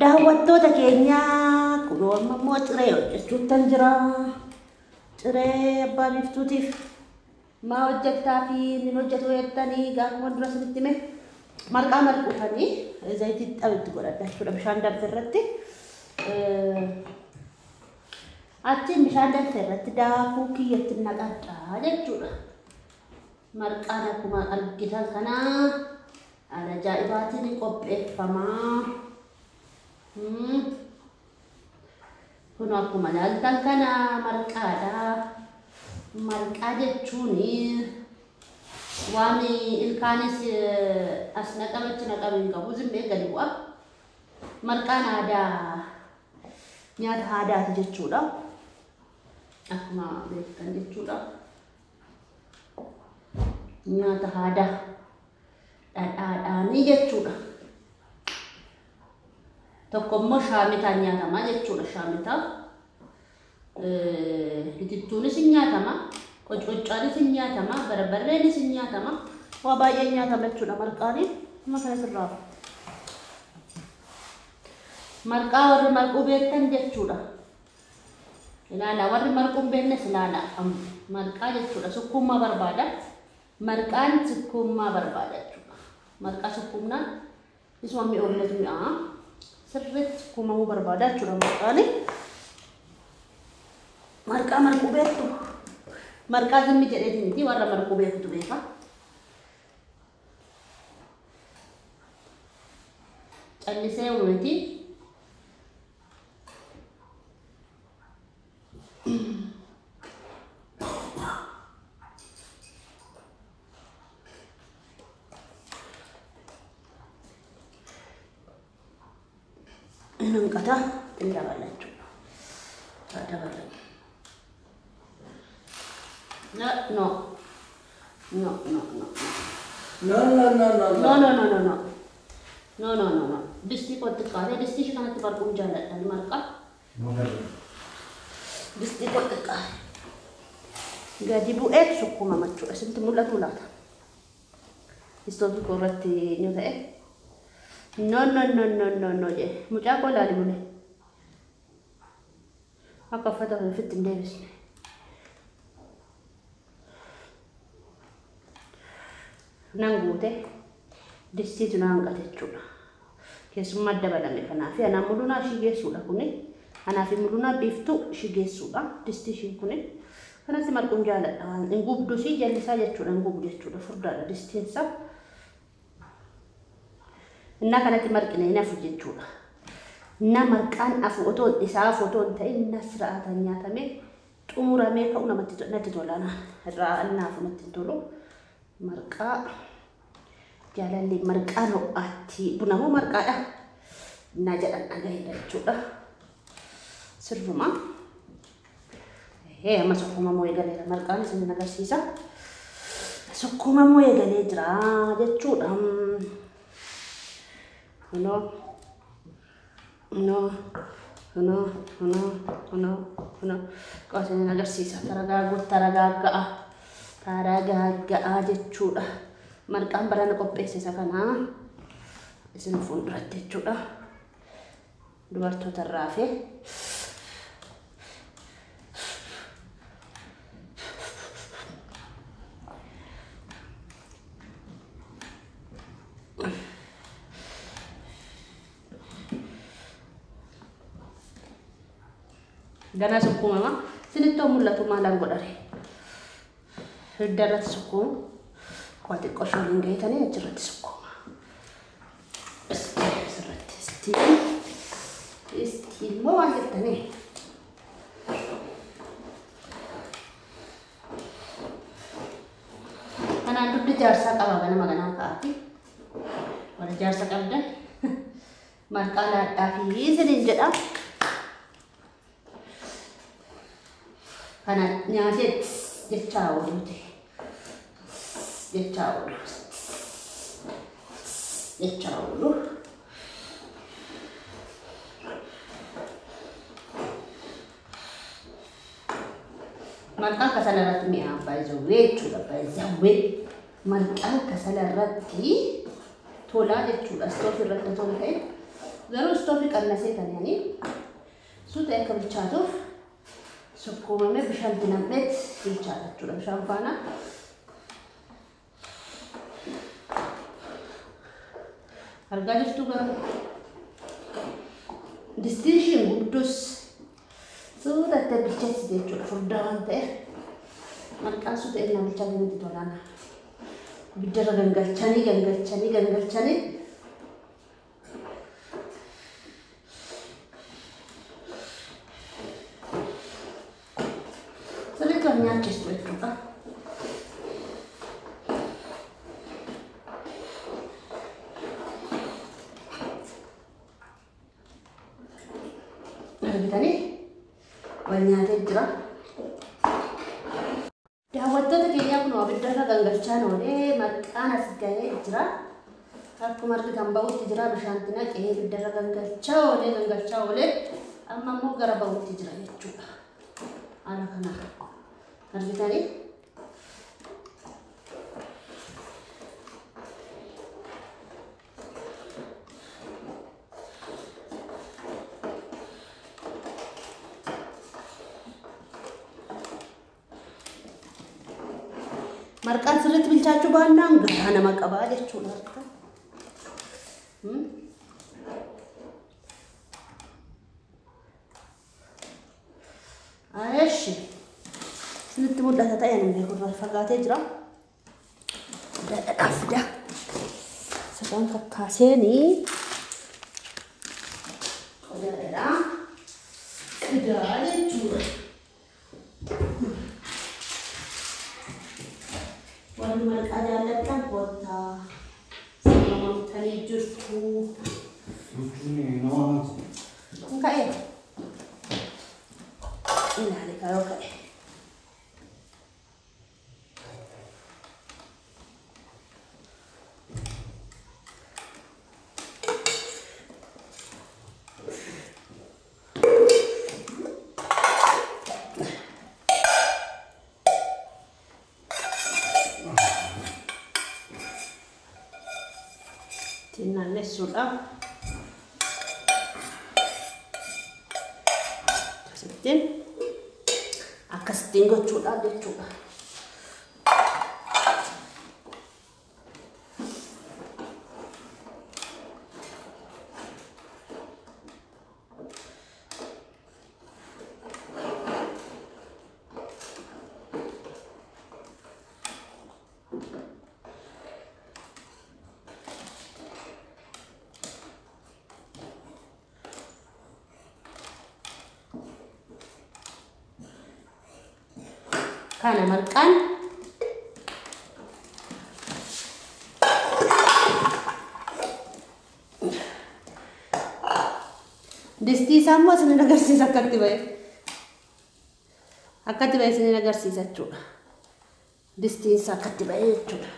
Daawwattoota keenyaa kunoo amma immoo ciree hojjechuuttan jira. Ciree abbaa biiftuutiif maa hojjettaa fi inni hojjetu jettanii gaafuma dura isinitti hime marqaa marquufanii zayitii xabitti godhadha jechuudha bishaan danfe irratti. Achiin bishaan danfe irratti daakuu kiyyatti naqadha jechuudha. Marqaan akkuma argitan kana haala ajaa'ibaatiin qopheeffamaa. Kun akkuma ilaaltan kana marqaadha. Marqaa jechuun waan ilkaanis as naqame achi naqame hin qabu zimmee gadi bu'a. Marqaan aadaa nyaata aadaati jechuudha. Akkuma beektan jechuudha. Nyaata aadaa dhadhaadhaanii jechuudha. Tokko immoo shaamitaan nyaatama jechuudha. Shaamitaa itittuunis hin nyaatama, qococcaanis hin nyaatama, barbarreenis hin nyaatama. Waa baay'ee nyaatama jechuudha marqaanii. Amma kana sirraa. Marqaa warri marquu beektan jechuudha. Ilaala warri marquu hin beeknes ilaala. Marqaa jechuudha sukkuummaa barbaada. Marqaan sukkuummaa barbaada jechuudha. Marqaa sukkuumnaan isuma mi'oofnetu mi'aa. Sirriitti sukkuumamuu barbaada jechuudha marqaani. Marqaa marquu beektu. Marqaa zimmi jedheeti miti warra marquu beekutu beeka. Callisee miti. Hanqata hin dabala jechuudha. Dabala. No, no. No, no, no. No, no, no, no, No, no, no, no, no. No, no, no, no. Distii koo xiqqaatee distii ishee kanatti marquun jaalladha ni marqa. Distii koo xiqqaate. Gadi bu'eet sukkuumama jechuudha. Isintti mul'atu laata? Istoofii koo irratti eenyu ta'e? No, no, no, no, no, no jedhe. Mucaa koo ilaali mule. Akka uffata ofitti hin deebisne. Nan guute distiitu na hanqate jechuudha. Keessummaa dabalame kanaaf anaa mulunaa ishii geessuudha kuni. Anaa fi mulunaa biiftuu ishii geessuudha distii ishiin kuni. Kanatti marquun jaaladha waan hin gubdu si jallisaa jechuudha hin gubu jechuudha furdaadha distiinsa. Innaa kanatti marqine hin hafu jechuudha. Innaa marqaan hafu otoo isaa hafu otoo hin ta'in innaa siraataan nyaatamee xumuramee ka'u namatti natti tola irraa innaa hafu natti hin tolu. Marqaa jaalalli marqaan ho'aatti bunamoo marqaadha. Innaa jedhan dhagaheera jechuudha. Sirruma. Amma sukkuumamuu eegaleera marqaan isin agarsiisa. Sukkuumamuu eegalee jira jechuudha. No, no, no, no, no, no. Qosin agarsiisa. Taragaaguu taragaagga'a. Taragaagga'a jechuudha. Marqaan barana qopheesse isa kana isin fuulduratti jechuudha. Dubartoota irraa hafe. Ganaa sukkuumama. Isinitti mul'atu maalaan godhare. Hidda irratti sukkuumu. Waa xiqqoo shooliin gahetanii achirratti sukkuuma. Asirratti istiin. Istiin moo waan jettanii? Kanaan dugdi jaarsaa qaba ganama ganaa ka'aati. Warra jaarsa qabdan marqaa laadhaa fi isiniin jedha. Kana nyaatee jechaa ooluuti. Jechaa oolu. Jechaa oolu. Marqaan kasala irratti mi'aa baay'ee jechuudha. Baay'ee marqaan kasala irratti tolaa jechuudha. Istoofii irratti otoo hin ta'in Garuu istoofii qannasee tani'anii suuta akka bilchaatuuf sukkuumamee bishaan dinamneet bilchaata jechuudha bishaan faana. Argaa jirtu garuu distiin ishiin gubdus suutatti bilcheessite jechuudha furdaa waan ta'eef marqaan suuta innaa bilchaate nutti tolaana. Ibiddarra gangalchanii gangalchanii gangalchanii sirriitti wal nyaachistu jechuudha. Argitanii wal nyaatee jira. Daawwattoota keenyaa kun abiddarra gangalchaan oolee marqaan as gahee jira. Akkuma argitan ba'utti jira bishaanti naqee ibiddarra gangalchaa oolee gangalchaa oolee amma immoo gara ba'utti jira jechuudha. Haala kana argitanii. Marqaan sirriitti bilchaachuu baannaan garaa nama qabaa jechuudha. Eeshi isinitti mul'ata ta'e namni gurra fagaatee jira. Dhadhaa fida. Sadan kakkaaseenii qodaadha. Fidaa jechuudha. Warri marqaa jaallattan kottaa simamamtanii jirtu. Kun ka'ee ilaali kaayoo ka'e. Naannessuudha. Akkasittiin akkasittiin gochuudha jechuudha. Kana marqaan distii isaa immoo isinin agarsiisa akkatti ba'e. Akkatti ba'e isinin agarsiisa jechuudha. Distiin isaa akkatti ba'e jechuudha.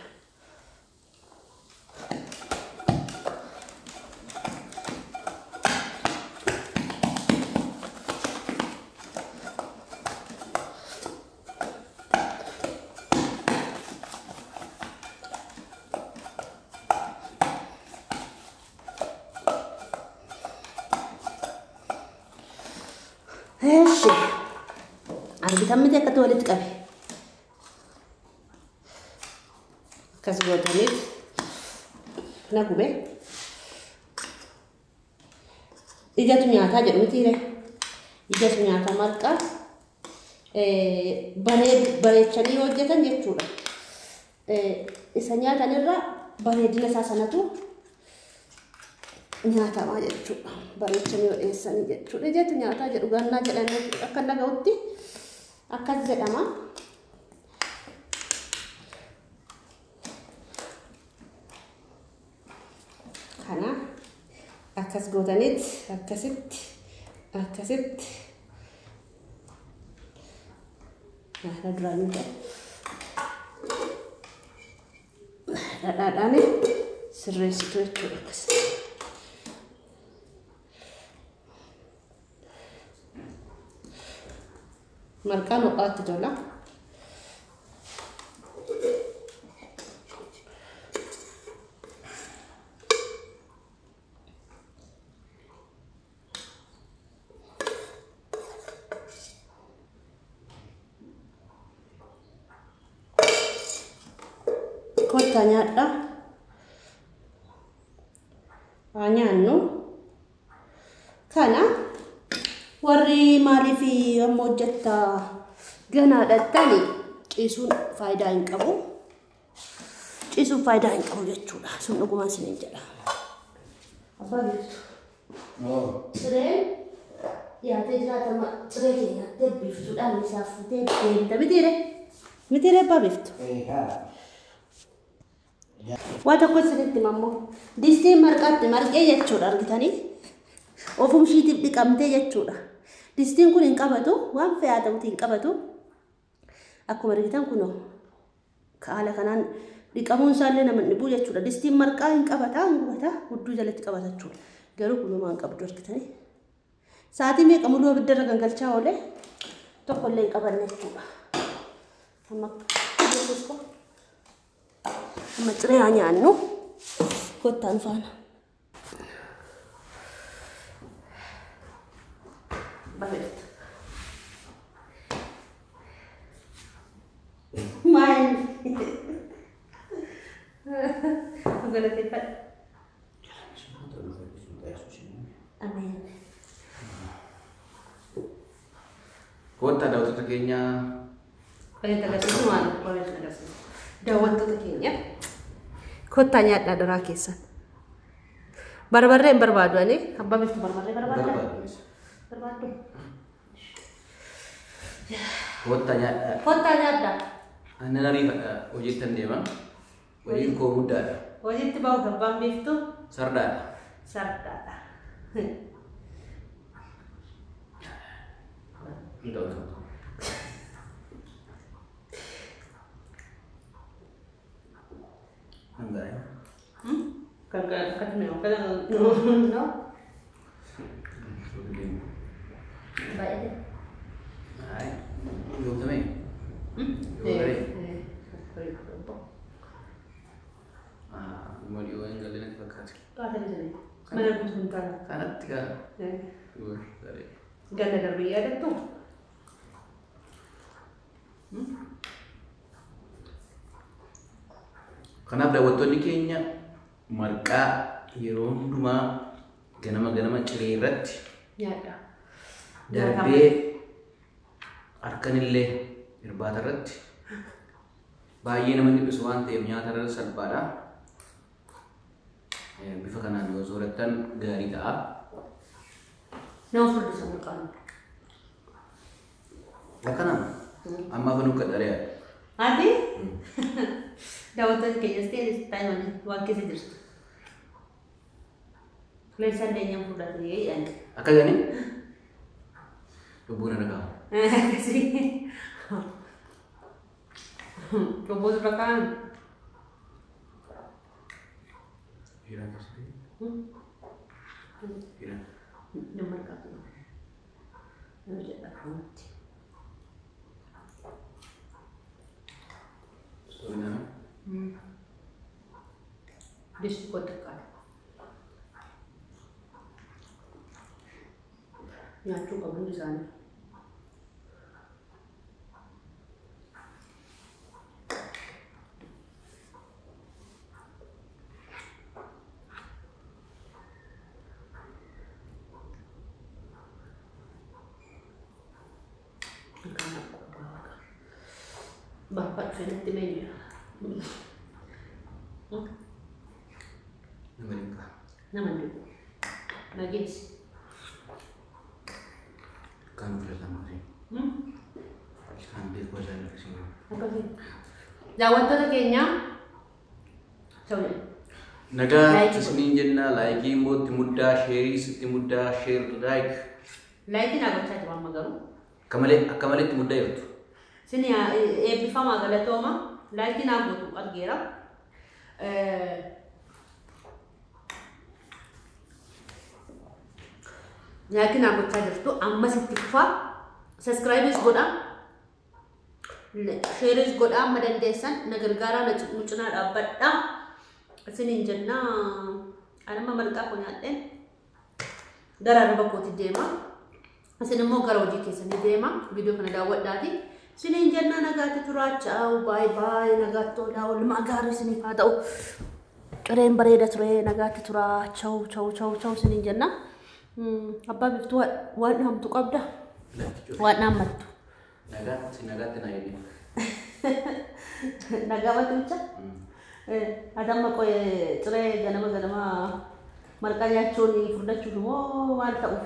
Eeshi argitan miti akkatti walitti qabe. Akkas gootaniit na gube. Ijatu nyaataa jedhu mitiire. Ijatu nyaataa marqaa bareechanii hojjetan jechuudha. Isa nyaatanirra bareedina isaa sanatu nyaatamaa jechuudha. Bareechanii dhiyeessanii jechuudha. Ijatu nyaataa jedhu gannaa jedhan akka dhaga'utti akkas jedhama. Kana akkas gootaniit akkasitti akkasitti nyaata duraanii ta'e dhadhaadhaan sirreessitu jechuudha akkasitti. Marqaan ho'aatti tola. Kottaa nyaadhaa. Haa nyaannu. Kana warri maaliif amma hojjettaa ganaa dhattani ciisuun faayidaa hin qabu. Ciisuun faayidaa hin qabu jechuudha. Sun dhugumaan isiniin jedha. Abbaa beektu. Cireen dhiyaatee jiraatama ciree keenyattee biiftuudhaan isaa fuutee deemta mitiire. Mitiire abbaa beektu. Waa tokko isinitti himammoo distiin marqaatti marqee jechuudha argitanii ofum ishiitiif dhiqamtee jechuudha. Distiin kun hin qabatu waan fe'aa ta'uti hin qabatu. Akkuma argitan kunoo haala kanaan dhiqamuun isaallee nama hin dhibu jechuudha. Distiin marqaa hin qabata hin gubata hudduu jalatti qabata jechuudha. Garuu kunumaan hin qabdu argitanii. Sa'aatii meeqa muluu abiddarra gangalchaa oole tokkollee hin qabanne jechuudha. Amma amma ciree haa nyaannu kottaan faana. Bareeda. Maal? Galateeffadha. Ameen. Kottaa daawwattoota keenyaa. Bareeda agarsiisu maal? Bareeda agarsiisu. Daawwattoota keenya. Kottaa nyaadhaa daraa keessan. Barbarree hin barbaadu ani. Abbaa biftu barbarree barbaaddaa? Barbaadu. Barbaaddu. Kottaa nyaadhaa. Kottaa nyaadhaa. Aannan ariifadha hojiittan deema. Hojiin koo guddaadha. Hojiitti bahuuf abbaan biiftu Sardaadha. sardaadha. Hin ta'u ta'u. Hangaa'e. No? Baay'ee. Ay, yoomtame. Yoomtame. Dhuma dhiyoo hin galle natti fakkaate. Mana guutuu hin taane. Kanatti gaa. Ganna darbee yaadattu? Kanaaf daawwattoonni keenya marqaa yeroo hundumaa ganama ganama ciree irratti Nyaadha. darbee harkanillee irbaata irratti baay'ee nama dhiphisu waan ta'eef nyaata irra salphaadha. Bifa kanaan yoo soorattan gaarii ta'a. Nama furdisa marqaan. Akkanaa amma afaan uffadha Ati? Daawwattoonni keenyas ta'e taa'imanii waan keessa jirtu. Leensaan leenyaan furdatee jedhan. Akka jedhanii lubbuun irra kaa'u. Akkasii. Lubbuun irra kaa'an. Hiriiraan keessatti. Hiriiraan. Nama marqaa kun. Nama jedha akkanumatti. Soorina. Disti koo xiqqaadha. Nyaachuu qabu hundi isaanii. Bapak dhufee natti meenyu. Nama dinqa. Nama dhibu. Nageessi. Kan filatamu asii. Kan beekuu isaa akkasii. Akkasii. Daawwattoota keenya ta'u. Nagaa isiniin jenna laayikii immoo itti muddaa sheerii itti muddaa sheer laayik. Laayikii naa gochaa jiru amma garuu. Akka malee itti muddaa jirtu. Isin eebbifamaa galatooma laayikii naa gootu argeera. Laayikii naa gochaa jirtu ammas itti fufaa. Saskiraayibis godhaa. Sheeris godhaa amma dandeessan na gargaaraa nu cinaa dhaabbadhaa. Isiniin jenna anamma marqaa koo nyaadheen gara arba kooti deema. Isin immoo gara hojii keessanii deema. Viidiyoo kana daawwadhaati. Siniin jenna, nagaatti turaa. Ciao, bye bye, nagaatti oolaa, oolmaa gaarii isiniif haa ta'u. Cireen bareeda ture, nagaatti turaa. Ciao, ciao, ciao, ciao siniin jenna. Abbaa Biftuu, waan dhaamtu qabda? Waan dhaammattu? Nagaatti, nagaatti naa jedhi. Nagaa batuucha? Adamma qoye ciree ganama ganama marqaa nyaachuun furdachuuf moo maal ta'uuf?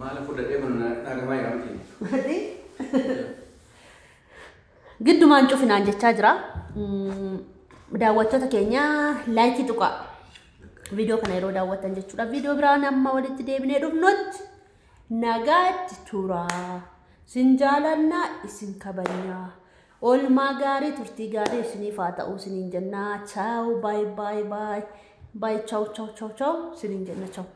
Maal fudhadhee kun dhagamaa jira miti. Mati? Giddumaan cufinaan jechaa jira. Daawwattoota keenya, like tuqaa. Viidiyoo kana yeroo daawwattan jechuudha. Viidiyoo biraan amma walitti deebinee dhufnutti nagaatti turaa. Isin jaalannaa, isin kabajnaa. Oolmaa gaarii, turtii gaarii isiniif haa ta'u isiniin jennaa. Ciao, bye bye bye. Bye, ciao, ciao, ciao, ciao isiniin jenna, ciao.